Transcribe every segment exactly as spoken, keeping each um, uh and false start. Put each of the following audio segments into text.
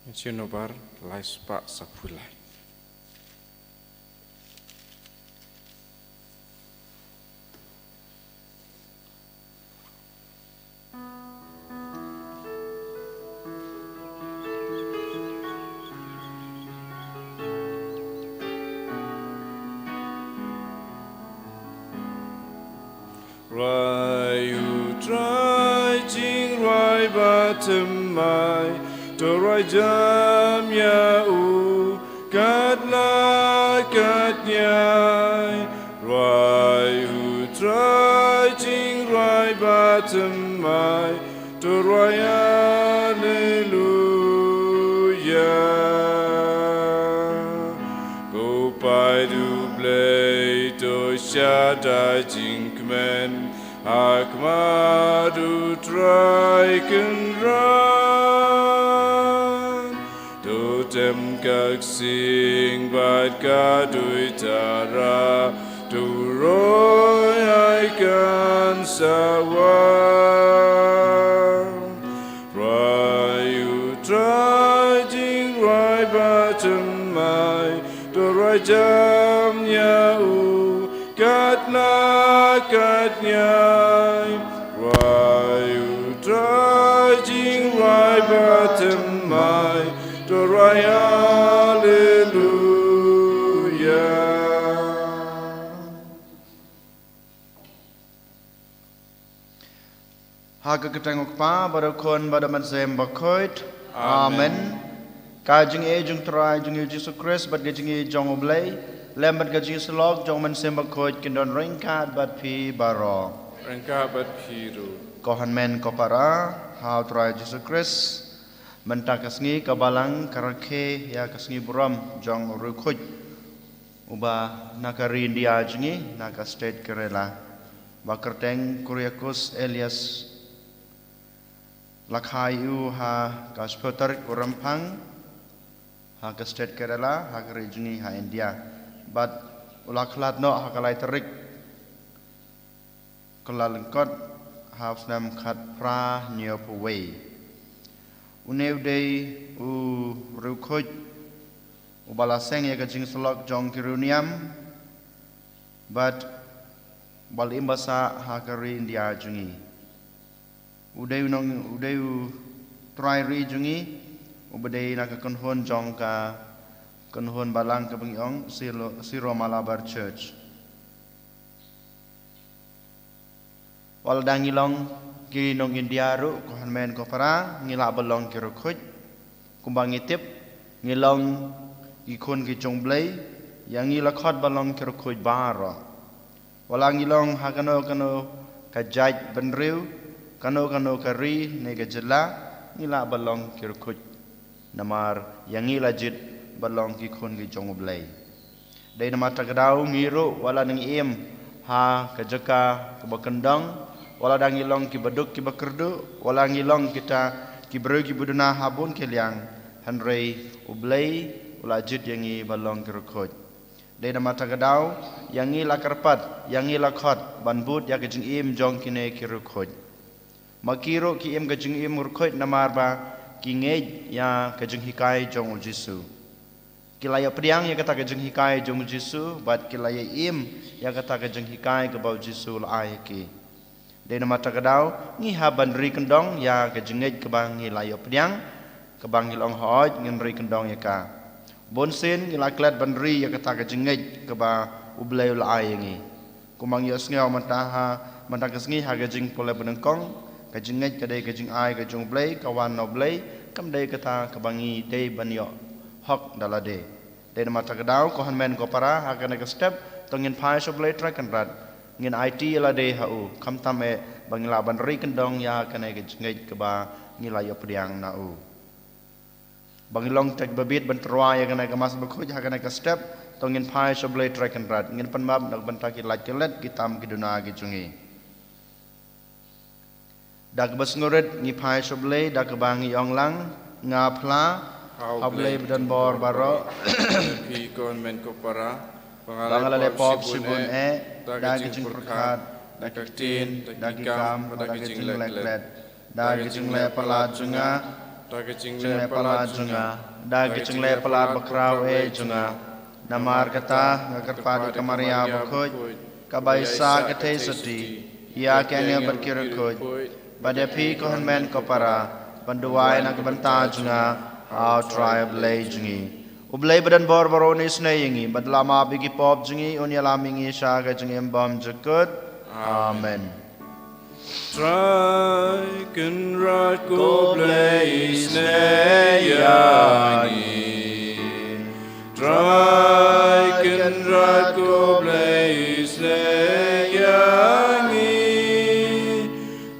Jinobar lai spah saphew lai. Rwai u Trai jingrwai ba thymmai, to rwai jam ïa u kat la kat ngai. Rwai u Trai jingrwai ba thymmai, to rwai Alleluia. Ko paid U Blei, to shad da jingkmen ha khmat U Trai Kynrad. To tem ka ksing bad ka duitara, to roi ai kan sa wan. Rwai u Trai jingrwai ba thymmai, to rwai jam ïa u kat la kat ngai. Rwai u Trai jingrwai ba thymmai, to rwai Alleluia. Ha ka kyrteng U Kpa bad U Khun bad U Mynsiem Bakhuid. Amen. Amen. Ka jingïeit jong U Trai jong ngi U Jisu Khrist bad ka jingïeit jong U Blei lem bad ka jingïasyllok jong U Mynsiem Bakhuid kin don ryngkat bad phi baroh. Ryngkat bad phi ruh. Ko hynmen ko para ha U Trai Jisu Khrist, mynta ka sngi ka Balang ka rakhe ïa ka sngi burom jong u riewkhuid uba na ka ri India jong ngi, na ka state Kerala, ba kyrteng Kuryakos Elias. La kha ïa u ha ka shiphew tarik u Rymphang ha ka state Kerala, ha ka ri jong ngi ha India. Bad u la khlad noh ha ka lai tarik Kyllalyngkot ha u snem khatphra hynñiewphew wei. Une u dei u riewkhuid uba la seng ïa ka jingïasyllok jong ki riewniam bad ba la im ba sah ha ka ri India jong ngi. U dei u nong, u dei u trai ri jong ngi uba dei na ka kynhun jong ka kynhun Balang kaba ngi ong Siro, Siro Malabar Church. Wat la dang ngi long ki nong India ruh, ko hynmen ko para, ngi lah ban long ki riewkhuid. Kumba ngi tip, ngi long ki khun ki jong U Blei, ïa ngi la khot ban long ki riewkhuid baroh. Wat la ngi long ha kano kano ka jait bynriew, kano kano ka ri ne ka jylla, ngi lah ban long ki riewkhuid. Namar ïa ngi la jied ban long ki khun ki jong U Blei. Dei namar kata ka daw ngi ruh wat la ngi im ha ka jaka kaba kyndong, wat la dang ngi long kiba duk kiba kyrduh, wat la ngi long kita ki briew kiba duna ha bun ki liang, hynrei U Blei u la jied ïa ngi ban long ki riewkhuid. Dei namar kata ka daw ïa ngi la kyrpad, ïa ngi la khot ban bud ïa ka jingim jong kine ki riewkhuid. Ma ki ruh ki im ka jingim riewkhuid namar ba ki ngeit ïa ka jinghikai jong U Jisu. Ki la ïoh pdiang ïa kata ka jinghikai jong U Jisu bad ki la ïoh im ïa kata ka jinghikai kaba U Jisu u la ai ha ki. Dei namar kata ka daw ngi hap ban ri kyndong ïa ka jingngeit kaba ngi la ïoh pdiang, kaba ngi la ong hooid ngin ri kyndong ïa ka. Bun sien ngi la klet ban ri ïa kata ka jingngeit kaba U Blei u la ai ïa ngi. Kumba ngi ïohsngew mynta ha, mynta ka sngi ha ka jingpule banyngkong, ka jingngeit ka dei ka jingai ka jong U Blei, ka wan na U Blei, kam dei kata kaba ngi dei ban ïoh hok da lade. Dei namar kata ka daw, ko hynmen ko para, ha kane ka step, to ngin phai sha U Blei Trai Kynrad, ngin aiti ïa lade ha u, khamtam eh ba ngi lah ban ri kyndong ïa kane ka jingngeit kaba ngi la ïoh pdiang na u. Ba ngi long kita kiba bit ban tyrwa ïa kane ka Mass Bakhuid ha kane ka step, to ngin phai sha U Blei Trai Kynrad, ngin pan map na ka bynta ki lait ki let, ki tam ki duna ki jong ngi. Da kaba sngewrit ngi phai sha U Blei, da kaba ngi ong lang, nga phla ha U Blei badonbor baroh. Phi ko hynmen ko para, ba nga la leh pop shibun eh, da ka jingpyrkhat, da ka ktien, da ki kam, da ka jingleh klet, da ka jingleh palat jong nga, da ka jingleh palat jong nga, da ka jingleh palat bakhraw eh jong nga. Namar kata nga kyrpad ïa ka Maria bakhuid, kaba ïa sah ka thei sotti, ïa ki angel bad ki riewkhuid, bad ïa phi ko hynmen ko para, ban duwai na ka bynta jong nga ha U Trai U Blei jong ngi. U Blei ba don bor baroh un isynei ïa ngi, bad la map ïa ki pop jong ngi, un ïalam ïa ngi sha ka jingim bymjukut. Amen. Trai Kynrad ko Blei isynei ïa ngi. Trai Kynrad ko Blei isynei ïa ngi.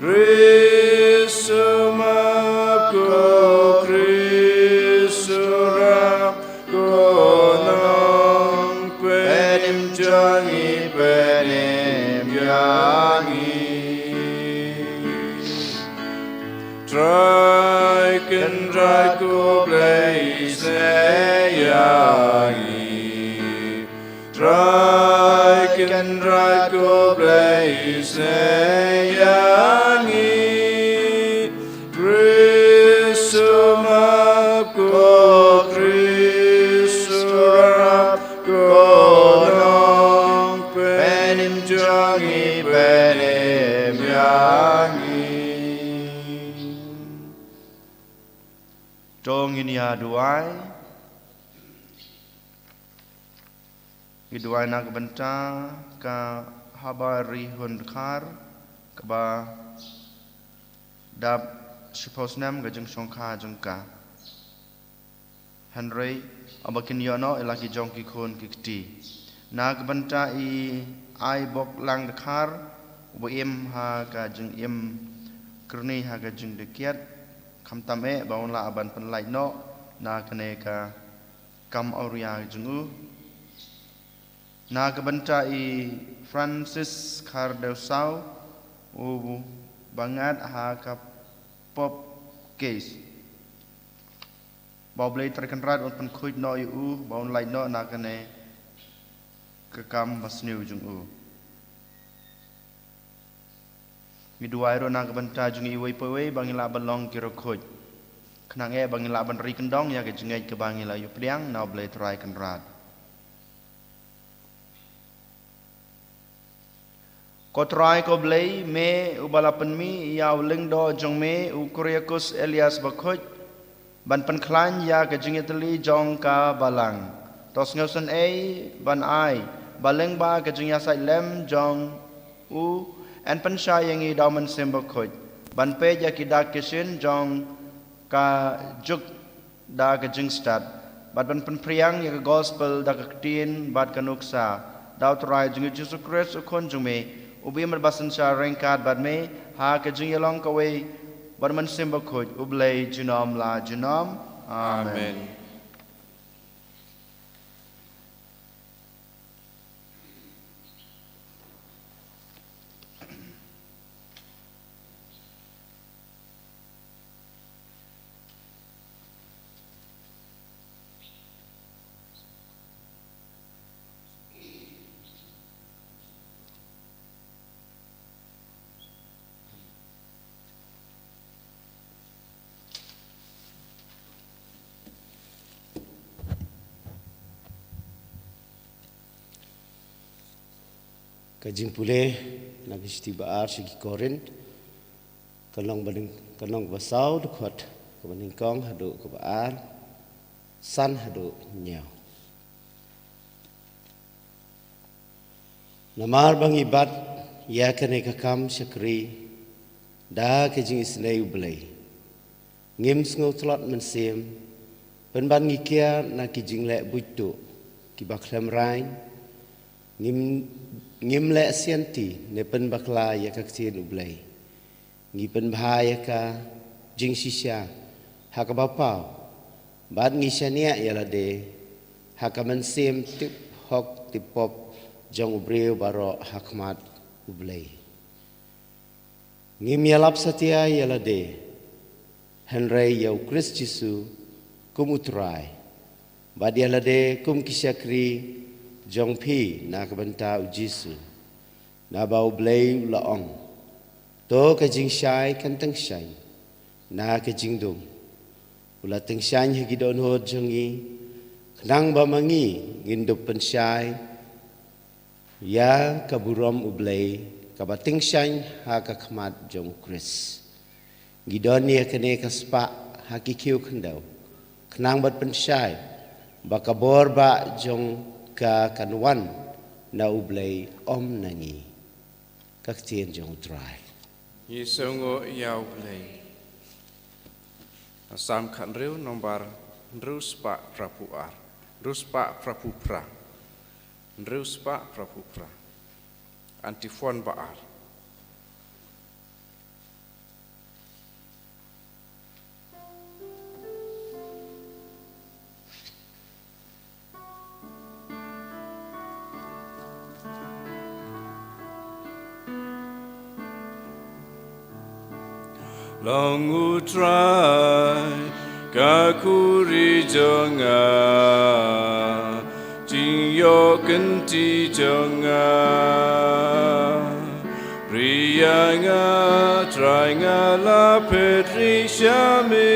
Khrist u map, ko Khrist u rap, ko Nongpynim jong ngi, pynim ïa ngi. Trai Kynrad ko Blei isynei ïa ngi. Trai Kynrad ko Blei isynei ïa ngi. Khrist u map, ko Khrist u rap, ko Nongpynim jong ngi, pynim ïa ngi. To ngin ïa duwai. Ngi duwai na ka bynta ka Haba Ri Hun Dkhar, kaba dap shiphew snem ka jingshongkha jong ka. Hynrei haba kin ïoh noh ïa la ki jong ki khun ki kti. Na ka bynta i Aiboklang Dkhar, uba im ha ka jingim kyrni ha ka jingdkiet, khamtam eh ba un lah ban pynlait noh na kane ka kam awria jong u. Na ka bynta i Francis Khardeusau, uba ngat ha ka pop case, ba U Blei Trai Kynrad un pynkhuid noh ïa u, ba un lait noh na kane ka kam basniew jong u. Ngi duwai ruh na ka bynta jong ngi iwei pa iwei ba ngin lah ban long ki riewkhuid, khnang eh ba ngin lah ban ri kyndong ïa ka jingngeit kaba ngi la ïoh pdiang na U Blei Trai Kynrad. Ko Trai ko Blei, me uba la pynmih ïa u lyngdoh jong me u Kuriakus Elias bakhuid ban pynkhlaiñ ïa ka jingïatylli jong ka balang. To sngewsynei ban ai ba lyngba ka jingïasaid lem jong u, yn pynshai ïa ngi da u Mynsiem Bakhuid ban peit ïa ki dak ki shin jong ka juk da ka jingstad, bad ban pynphriang ïa ka gospel da ka ktien bad ka nuksa, da U Trai jong ngi Jisu Khrist u Khun jong me, uba im bad ba synshar ryngkat bad me ha ka jingïalong kawei bad U Mynsiem Bakhuid, U Blei junom la junom. Amen. Amen. Ka jingpule na ka shithi ba ar sha ki Korinth, ka lynnong ba nyng-, ka lynnong ba saw, dkhot kaba nyngkong haduh kaba ar, san haduh hynñiew. Namar ba ngi bat ïa kane ka kam shakri da ka jingisynei U Blei, ngim sngewtlot mynsiem, pynban ngi kiar na ki jingleh buit tuh kiba khlem raiñ, ngim, ngim leh sianti ne pynbakla ïa ka ktien U Blei. Ngi pynbha ïa ka jingshisha ha kaba paw, bad ngi shaniah ïa lade ha ka mynsiem tip hok tip pop jong u briew baroh ha khmat U Blei. Ngim ïalap satia ïa lade, hynrei ïa U Khrist Jisu kum U Trai, bad ïa lade kum ki shakri jong phi na ka bynta U Jisu. Naba U Blei u la ong: To ka jingshai kan tyngshaiñ na ka jingdum, u la tyngshaiñ ha ki dohnud jong ngi, khnang ba ma ngi ngin dup pynshai ïa ka burom U Blei, kaba tyngshaiñ ha ka khmat jong U Khrist. Ngi don ïa kane ka spah ha ki khiew khyndew, khnang ban pynshai ba ka bor bah jong ka kan wan na U Blei, ym na ngi. Ka ktien jong U Trai. Ngi sngewnguh ïa U Blei. Salm khathynriew, nombar hynriew spah phra phew ar, hynriew spah phra phew phra, hynriew spah phra phew phra. Antiphon ba ar. Long U Trai ka khuri jong nga, jingïoh kynti jong nga. Ri ïa nga Trai, nga la phet ri sha me.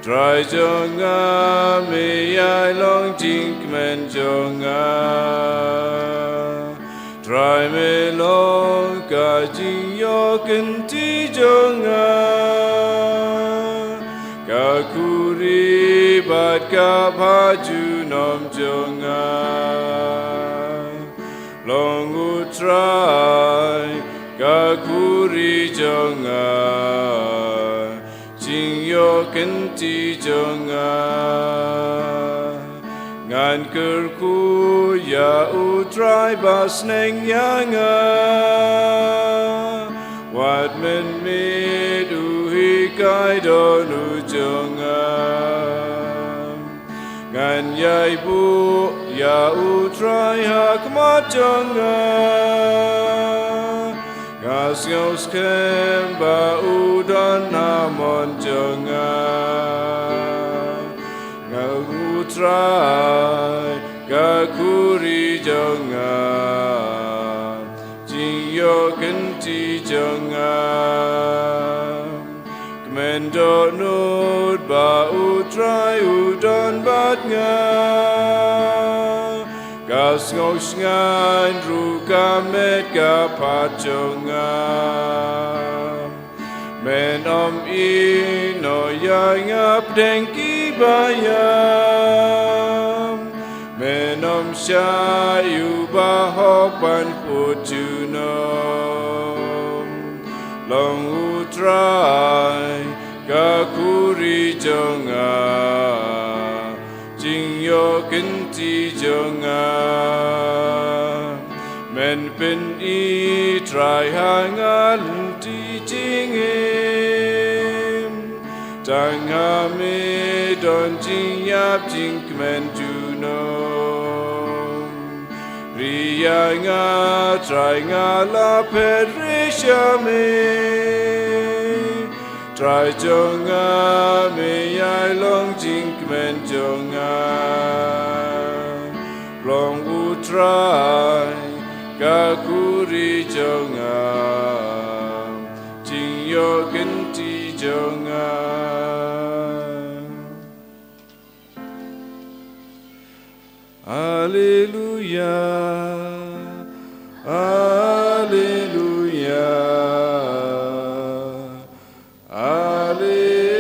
Trai jong nga, me ïai long jingkmen jong nga. Trai me long ka jingïoh kynti jong nga, ka khuri bad ka bha junom jong nga. Long U Trai ka khuri jong nga, jingïoh kynti jong nga. Ngan kyrkhu ïa U Trai ba sneng ïa nga, wat mynmiet u hikai dohnud jong nga. Ngan ïai buh ïa U Trai ha khmat jong nga, nga sngew skhem ba u don ha mon jong nga. Nga U Trai ka khuri jong nga, jingïoh kynti jong nga. Kmen dohnud ba U Trai u don bad nga, ka sngewsynei ruh ka met ka phad jong nga. Men ym ïehnoh ïa nga pdeng kiba ïam, men ym shah ïa u bahok ban kput junom. Long U Trai ka khuri jong nga, jingïoh kynti jong nga. Men pyni Trai ha nga lynti jingim, tang ha me don jingïap jingkmen junom. Ri ïa nga Trai, nga la phet ri sha me. Trai jong nga, me ïai long jingkmen jong nga. Long U Trai ka khuri jong nga, jingïoh kynti jong nga. Alleluia, alleluia, alleluia.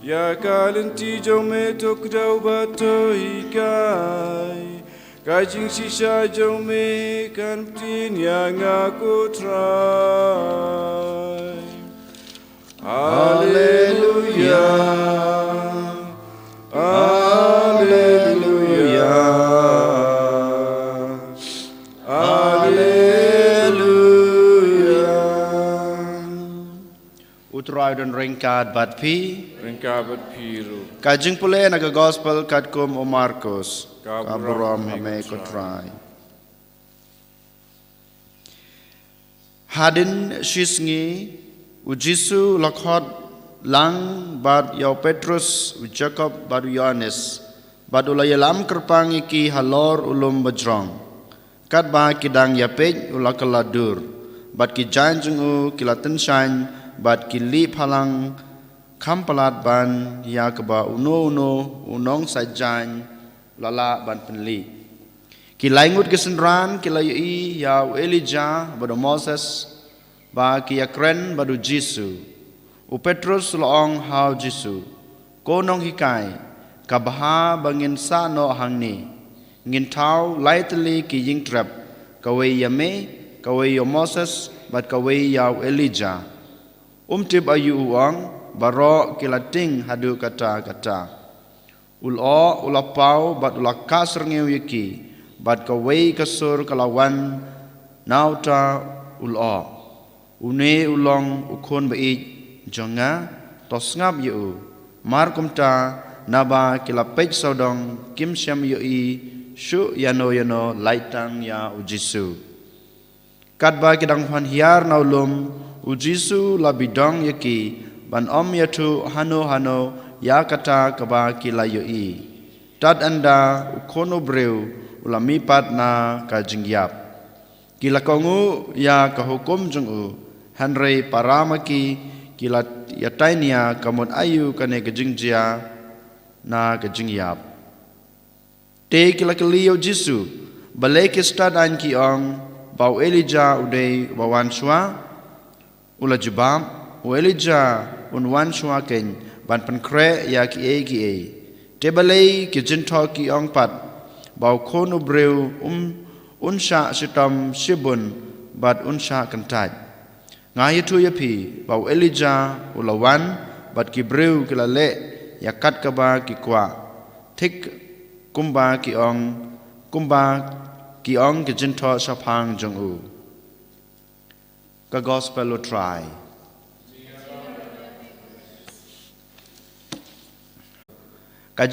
Ïa ka lynti jong me to kdew bad to hikai, ka jingshisha jong me kan pynïaid ïa nga ko Trai. Alleluia. Alleluia. Alleluia. U Trai un ryngkat bad phi. Ryngkat bad phi ruh. Ka jingpule na ka gospel katkum u Markos. Ka burom ha me ko Trai. Hadien shi sngi, u Jisu u la khot lang bad ïa u Petrus, u Jakob bad u Ïoannis, bad u la ïalam kyrpang ïa ki halor u lum bajrong. Katba ki dang ïapeit u la kylla dur, bad ki jaiñ jong u ki la tyngshaiñ, bad ki lih phalang kham palat ban ïa kaba uno uno u nongsaid jaiñ u la lah ban pynlih. Ki laingut ki synran ki la ïohi ïa u Elijah bad u Moses ba ki ïakren bad u Jisu. U Petrus u la ong ha u Jisu, "Ko Nonghikai, ka bha ba ngin sah noh hangne. Ngin thaw lai tylli ki ïingtrep, kawei ïa me, kawei ïa u Moses, bad kawei ïa u Elijah." Um tip aïu u ong, baroh ki la tieng haduh katta katta. U lyoh u la paw bad u la kah syrngiew ïa ki, bad kawei ka sur ka la wan na uta u lyoh, "Une u long u Khun ba-ïeit jong nga, to sngap ïa u." Mar kumta, naba ki la peit sawdong, kim shym ïohi shuh ïano ïano, lait tang ïa u Jisu. Katba ki dang pan hiar na u lum, u Jisu u la bidong ïa ki, ban ym ïathuh hano hano ïa kata kaba ki la ïohi, tad haduh u Khun u briew u la mihpat na ka jingïap. Ki la kohnguh ïa ka hukum jong u, hynrei para ma ki ki la ïatai nia ka mut aïu kane ka jingjia na ka jingïap. Te ki la kylli ïa u Jisu, "Balei ki stad aiñ ki ong ba u Elijah u dei uba wan shuwa?" U la jubab, "U Elijah un wan shuwa keiñ ban pynkhreh ïa kiei kiei. Te balei ki jingthoh ki ong pat ba u Khun u briew um, un shah shitom shibun bad un shah kyntait? Nga ïathuh ïa phi ba u Elijah u la wan, bad ki briew ki la leh ïa kat kaba ki kwah, thik kumba ki ong, kumba ki ong ki jingthoh shaphang jong u." Ka Gospel u Trai. Ka jing